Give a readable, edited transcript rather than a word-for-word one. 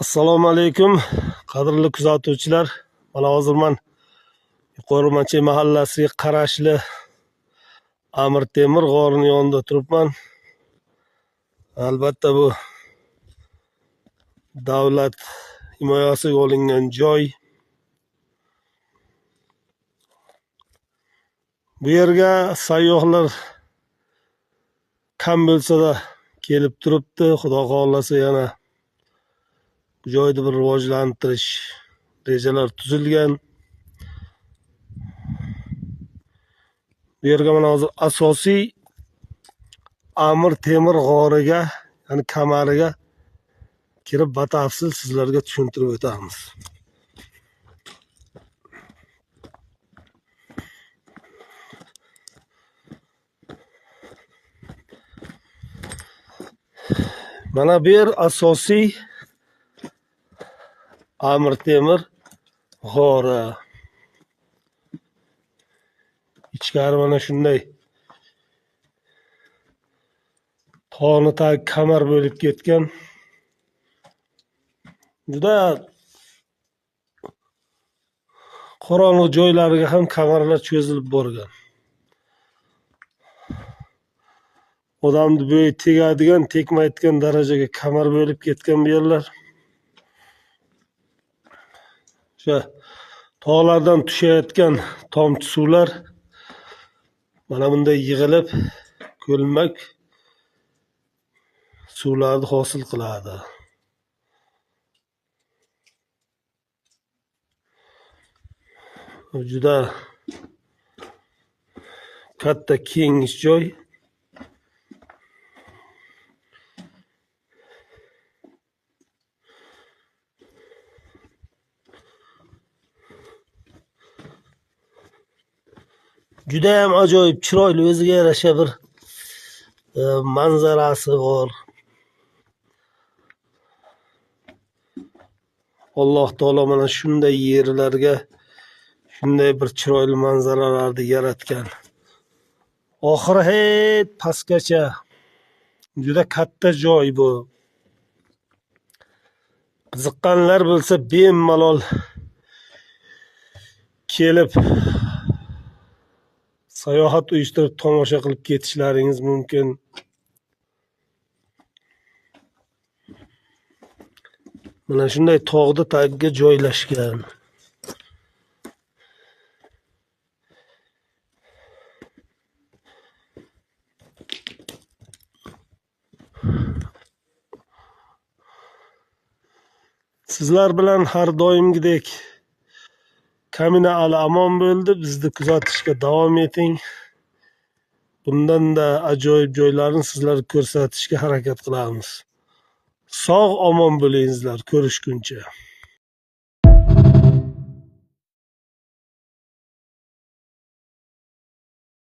Assalomu alaykum, qadrli kuzatuvchilar. Mana hozir man Yuqori Machi mahallasiga qarashli Amir Temur g'orining yonida turibman. Albatta bu davlat himoyasiga olingan joy. Bu yerga sayyohlar kam bo'lsa-da kelib turibdi. Xudo xohlasa yana bu joyni bir rivojlantirish rejalar tuzilgan. Bu yerga mana hozir asosiy Amir Temur g'origa, ya'ni kamariga kirib batafsil sizlarga tushuntirib o'tamiz. Mana bu yer asosiy Amir Temur g'ori. Ichkari mana shunday tog'ni tagi kamar bo'lib ketgan. Juda qorong'i joylariga ham kamarlar cho'zilib borgan. Odamni bo'yi tegadigan, tekmaydigan darajaga kamar bo'lib ketgan bu yerlar. O'sha tog'lardan tushayotgan tomchi suvlar mana bunday yig'ilib ko'lmak suvlarni hosil qiladi. Juda katta keng joy. Juda ham ajoyib, chiroyli, o'ziga yarasha bir manzarasi bor. Alloh taolo mana shunday yerlarga shunday bir chiroyli manzaralarni yaratgan. Oxiri hech pastgacha juda katta joy bu. Qiziqqanlar bo'lsa bemalol kelib sayohat uyushtirib tomosha qilib ketishlaringiz mumkin. Mana shunday tog'ni tagiga joylashgan. Sizlar bilan har doimgidek Kamina Ali Amon bo'ldi. Bizni kuzatishga davom eting. Bundan-da ajoyib joylarni sizlarga ko'rsatishga harakat qilamiz. Sog' omon bo'lingizlar. Ko'rishguncha.